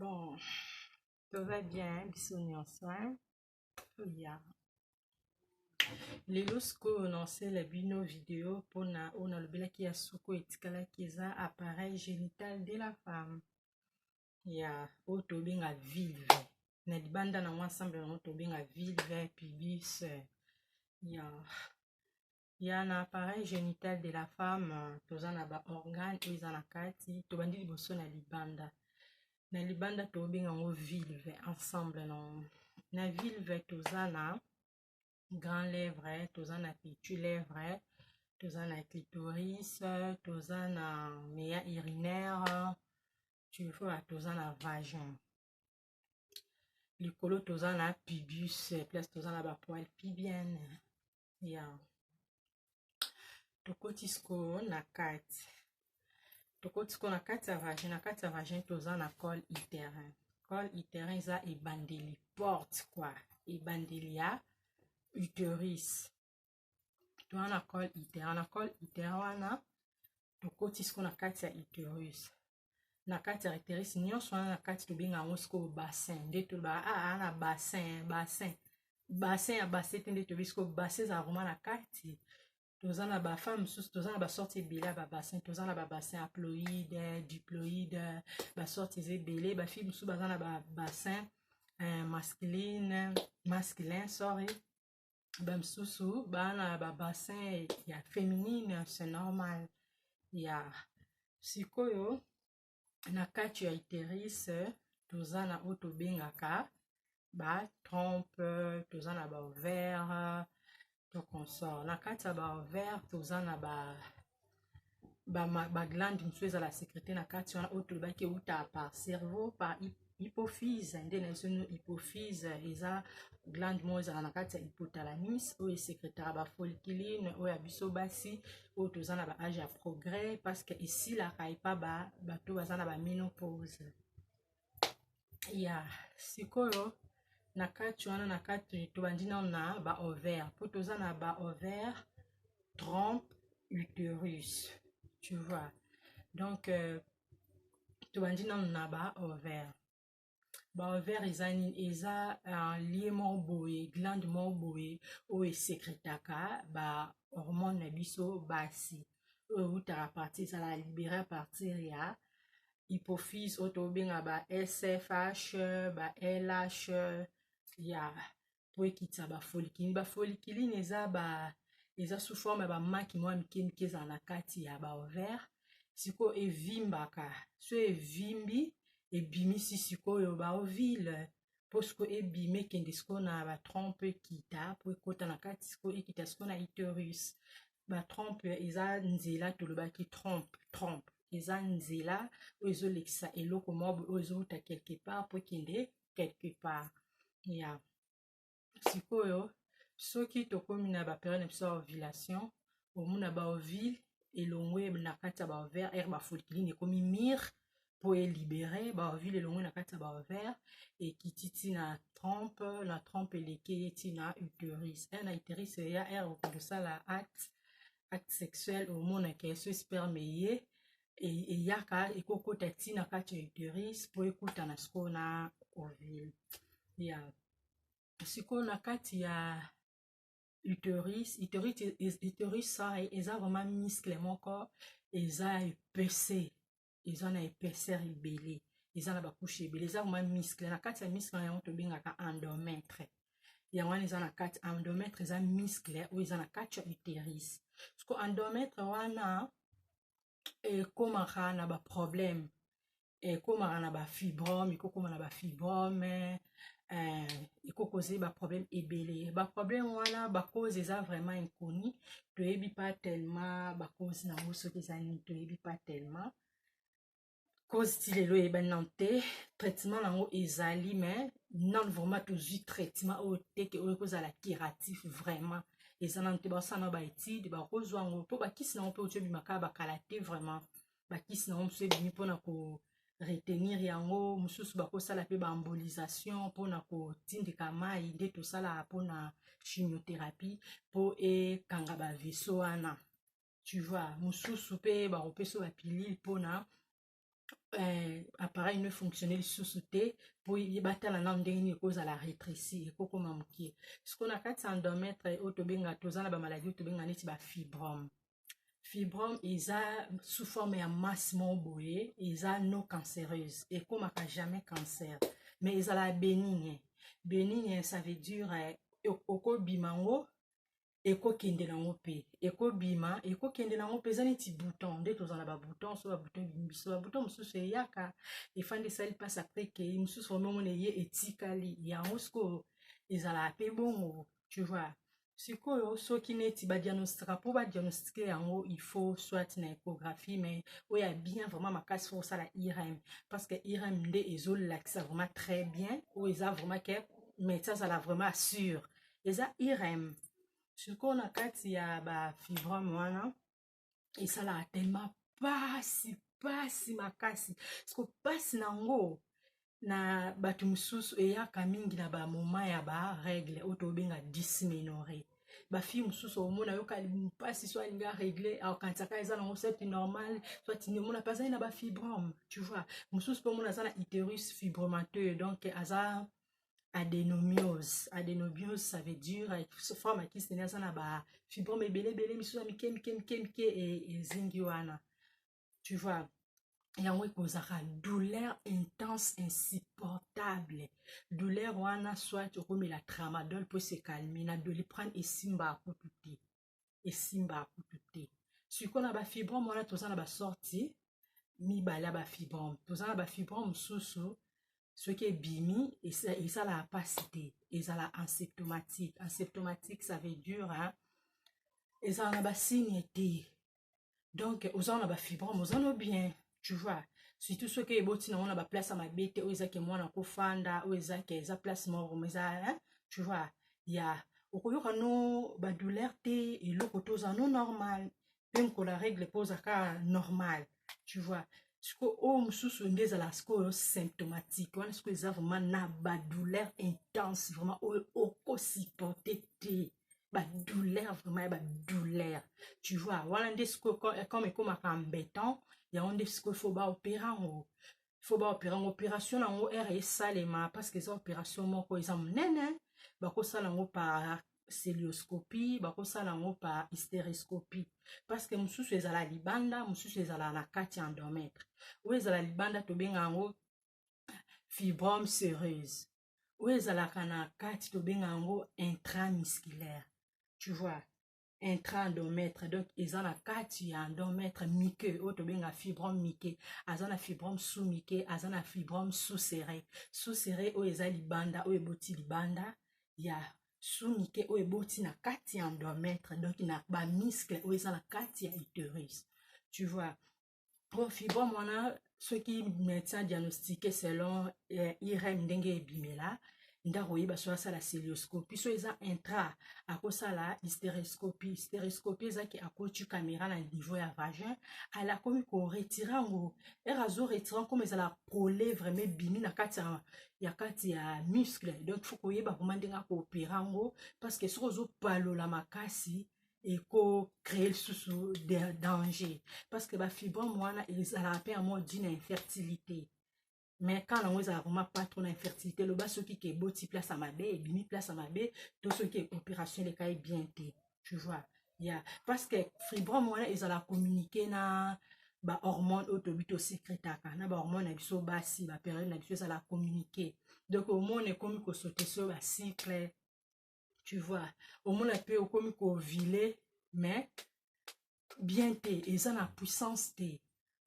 Bon, toza bien biso nyonso ya lelo. Sikoyo nasala bino video mpona oyo nalobelaki ya suko etikalaki, eza appareil génital de la femme ya oyo tobenga vulve. Na libanda nango, ensemble nango tobenga vulve, pubis. Ya na appareil génital de la femme, toza na baorgane oyo eza na kati. Tobandi liboso na libanda. Na libanda tobenga yango vulve. Ensemble nango, na vulve toza na grand lèvre, toza na petit lèvre, toza na clitoris, toza na méat urinaire, tu vois, toza na vagin. Likolo toza na pubis, place toza na bapoil pubienne. Ya tokoti sikoyo na kati, tokoti sikoyo na kati ya vagin. Na kati ya vagin toza na col utérin. Col utérin eza ebandeli, porte quoi, ebandeli ya utérus. Toza na col utérin. Na col utérin wana tokoti sikoyo na kati ya utérus. Na kati ya utérus nyonso wana na kati tobenga yango sikoyo bassin. Nde tolobaka aa na bassin, bassin, bassin ya bassin te. Nde toyebi sikoyo bassin ezala vraiment na kati. Toza na bafemme mosusu, toza na basorte ebele ya babassin. Toza na babassin haploïde, diploïde, basorte eza ebele. Bafille mosusu baza na babassin masculine, masculin, sorry. Bamisusu baa na babassin ya féminine, c'est normal. Ya sikoyo na kati ya utérus toza na oyo tobengaka batrompe, toza na baovaire to consort. Na kati ya baovaire toza na ba baglande mosusu ezala sécrété na kati wana, oyo tolobaki euta par cerveau, par hypophyse. Nde na biso no hypophyse eza glande moko ezala na kati ya hypothalamus, oyo esécrétaka bafolliculine oyo ya biso basi oyo toza na baage ya progrès, parce que esilaka epa bato baza na baménopause. Ya sikoyo na kati wana, na kati tobandi nano na baovaire, mpo toza na baovaire, trompe, utérus, tu vois. Donc tobandi nano na baovaire. Baovaire eza nini? Eza lieu moko boye, glande moko boye oyo esécrétaka bahormone na biso basi, oyo eutaka partir, ezala libéré à partir ya hypophyse, oyo tobenga ba FSH, ba LH, ya po ekitisa bafolliculine. Bafolliculine eza sous forme ya bamaki mwa mike mike ezala na kati ya baovaire. Sikoyo evimbaka, so evimbi, ebimisi sikoyo baovule, mpo sikoyo ebima, ekende sikoyo na batrompe, ekita mpo ekota na kati, sikoyo ekita sikoyo na utérus. Batrompe eza nzela, tolobaki trompe, trompe eza nzela oyo ezolekisa eloko moko oyo ezowuta quelque part mpo ekende quelque part. Ya sikoyo soki tokómi na bapériode na biso ya ovulation, omona baovule elongwe na kati ya baovaire. Ere bafolliculine ekómi mûre mpo elibérer baovule, elongwe na kati ya baovaire, ekiti ti na trompe. Na trompe eleki, ye ti na utérus. Ere na utérus eya, ere okoki kosala acte sexuel, omonaka so sperme ye eyaka, ekokota ti na kati ya utérus mpo ekutana sikoyo na ovule. Ya sikoyo na kati ya utérus, utérus eza vraiment muscle moko, eza épaissé, eza na épaisseur ebele, eza na bacouche ebele, eza vraiment muscle. Na kati ya muscle yango tobengaka endomètre. Yango wana eza na kati. Endomètre eza muscle oyo eza na kati ya utérus. Siko endomètre wana ekomaka na baproblème, ekomaka na bafibrome, ekokoma na bafibrome, ekokoze baproblème ebele. Baproblème wana, bacause eza vraiment inconnu, toyebi pas tellement bacause nango soki eza nini, toyebi pas tellement cause. Ti lelo eyebani nano te. Traitement nango ezali, mais nano vraiment tozwi traitement oyo teke oyo ekozala curatif vraiment eza nano te. Basala na baétude, bakozwa yango mpo bakisi nango mpe oti ebimaka bakala te. Vraiment bakisi nango mosusu ebimi mpona ko retenir yango, mosusu bakosala mpe baembolisation mpona kotindika mai, nde tosalaka mpona chimiothérapie, mpo ekanga bavaisseau wana, tu vois. Mosusu mpe bakopesa bapilule mpona Appareil no efonctionne lisusu te mpo batala nano ndenge nini ekozala rétréci, ekokoma moke. Sikoyo na kati ya endomètre oyo tobenga, toza na bamaladi oyo tobenga neti bafibrome. Fibrome eza sous forme ya masse moko boye, eza non cancéreuse, ekomaka jamais cancer, mais ezala bénigne. Bénigne, ça veut dire okobima yango, ekokende nango mpe ekobima, ekokende nango mpe. Eza neti bouton nde toza na babouton. So babouton ebimi biso, babouton mosusu eyaka, efandi, esali mpasi, après ekei. Mosusu omomona eye, etikali yango. Sikoyo ezalaka mpe bongo, tu vois. Sikoyo soki neti badiagnostika, mpo badiagnostike yango, il faut soit na échographie, mais oyo ya bien vraiment makasi, faut kosala IRM, parce que IRM nde ezolakisa vraiment très bien. Oyo eza vraiment ke médecin azala vraiment sûr, eza IRM. Sikoyo na kati ya bafibrome wana, esalaka tellement pasi, pasi makasi. Siko pasi nango na bato mosusu eyaka mingi na bamoma ya barègle oyo tobenga dysménorrhée. Bafille mosusu omona yoka mpasi, so alingi arègle, akanisaka eza nango soit normal, soit omona mpe azali na bafibrome, tu vois. Mosusu mpe omona aza na utérus fibromateux, donc aza adénomiose. Adénomiose, ça veut dire forme ya kyste aza na bafibrome ebele ebele, misusu ya mike mike mike mike ezingi wana, tu vois. Yango ekozaka douleur intense, insupportable. Douleur wana, soit okomela tramadol mpo se calme, na Doliprane esimbaka kutu te, esimbaka kutu te. Sikoyo na bafibrome wana, toza na basorti mibale ya bafibrome. Toza na bafibrome mosusu, soki ebimi, esalaka mpasi te, ezala asymptomatique. Asymptomatique, ça veut dire, hein, ezala na basigne te. Donc oza na bafibrome, oza no bien, tu vois, surtout soki eboti nango na baplace ya mabe te, oyo ezaki mwana kofanda, oyo ezaki eza place moko eza, hein, tu vois, ya okoyoka no badouleur te, eloko te, oza no normal mpe mokolo ya règle mpo ozaka normal, tu vois. Sikoyo oyo mosusu nde ezala sikoyo symptomatique. Wana sikoyo eza vraiment na badouleur intense, vraiment oyo okosupporte te, badouleur vraiment ya badouleur, tu vois. Wana nde sikoyo comme ekomaka embêtant. Yango nde sikoyo faut baopérer yango, faut baopérer yango. Opération nango ere esalema, parce que eza opération moko eza monene. Bakosala yango par cœlioscopie, bakosala yango par hystéroscopie, parce que mosusu ezala libanda, mosusu ezala na kati ya endomètre. Oyo ezala libanda, tobenga yango fibrome séreuse. Oyo ezalaka na kati, tobenga yango intramusculaire, tu vois, intra-endomètre. Donc eza na kati ya endomètre mike, oyo tobenga fibrome mike. Aza na fibrome sous mike, aza na fibrome sous-séreux. Sous-séreux, oyo eza libanda, oyo eboti libanda ya sous mike, oyo eboti na kati ya endomètre, donc na bamuscle oyo eza na kati ya utérus, tu vois. Po fibrome wana, soki médecin diagnostique selon IRM ndenge ebimela, ndako oyeba so asala cœlioscopie. So eza intra, akosala hystéroscopie. Hystéroscopie ezaki akoti caméra na niveau ya vagin, ala akomi koretirer yango. Ere azoretirer, comme ezala collé vraiment, ebimi na kati ya kati ya muscle, donc faut koyeba vraiment ndenge akoopérer yango, parce que soki ozopalola makasi, ekocréer lisusu danger, parce que bafibrome wana ezalaka mpe yango dû na infertilité. Mais quand yango ezala vraiment pas trop na infertilité, loba soki ke eboti place ya mabe, ebimi place ya mabe, to soki opération elekai bien te, tu vois, ya parce que fibrome wana ezala communiqué na bahormone oyo tobi tosécrétaka, na bahormone na biso basi, bapériode na biso ezala communiqué. Donc omona ekomi kosauter so bacycle, tu vois. Omona mpe okomi koovuler, mais bien te, eza na puissance te.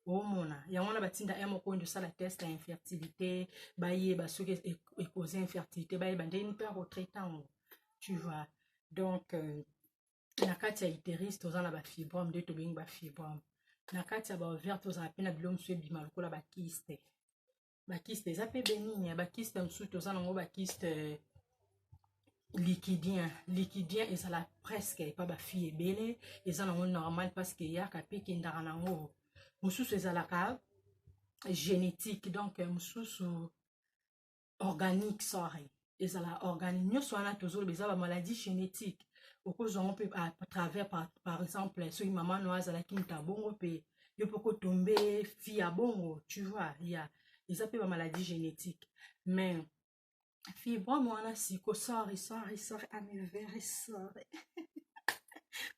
Omona yango wana batinda ye moko oyo osala test ya infertilité, bayeba soki ekoze infertilité, bayeba ndenge mpe akotraiter yango, tu vois. Donc na kati ya utérus toza na bafibrome, nde tobengi bafibrome. Na kati ya baovaire tozala mpe na biloko mosusu ebima lokola bakyste. Bakyste eza mpe bénigne. Bakyste mosusu toza nango bakyste liquidien. Liquidien ezala presque epa bafille ebele, eza nango normal parce que eyaka mpe ekendaka nango. Mosusu ezalaka génétique, donc mosusu organique, sorry, ezala organique. Nyonso wana tozoloba eza bamaladie génétique. Okozwa yango mpe à travers, par exemple soki mama no azalaki moto abongo mpe. Yo mpo kotombe fille ya bongo, tu vois, ya eza mpe bamaladie génétique. Mais fibrome wana siko, sorry, sorry, sorry, I'm very sorry,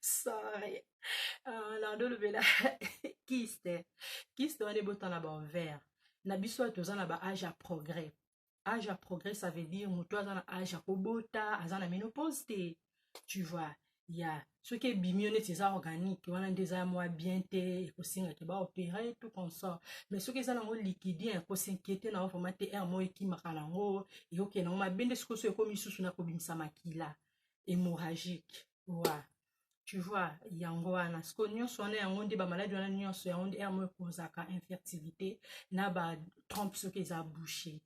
sorry. Nandolobela kyste. Kyste wana ebota na baovaire na biso. Oyo toza na baage ya progrès. Âge ya progrès, ça veut dire moto aza na âge ya kobota, aza na ménopause te, tu vois. Ya soki ebimi yo neti eza organique, wana nde eza mwa bien te, ekosengaki baopérer, tout comme ça. Mais soki eza nango liquidien, ekos'inquiéter nango vraiment te. Aire moko ekimaka nango, ekokende nango mabe nde sikoyo so ekomi lisusu na kobimisa makila hémorragique wa, tu vois. Yango wana sikoyo nyonso wana, yango nde bamaladi wana nyonso, yango nde aire moko ekozaka infertilité na batrompe. Soki eza bouché,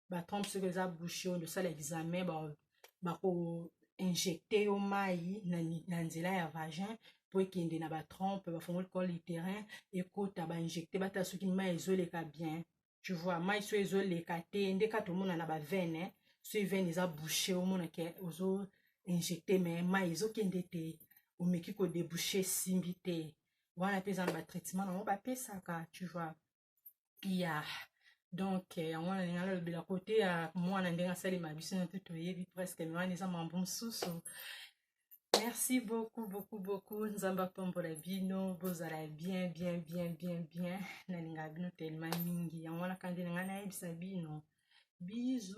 batrompe soki eza bouché, oyo osala examen, bako injecter yo mai na nzela ya vagin mpo ekende na batrompe. Bafongoli col utérin, ekota, bainjecter, batala soki mai ezoleka bien, tu vois. Mai so ezoleka te, nde kaka tomona na baveine. So veine eza bouché, omona ke ozo injecter mais mai ezokende te, omeki kodéboucher, esimbi te. Wana mpe eza na batraitement nango bapesaka, tu vois. Ya donc yango wana ndenge nalobela kote ya mwana, ndenge asalema, biso na te toyebi presque, mais wana eza mambo mosusu. Merci beaucoup, beaucoup, beaucoup. Nzambe apambola bino, bozala bien, bien, bien, bien, bien. Nalingaka bino tellement mingi. Yango wana kandi na ngai nayebisa bino. Bisous.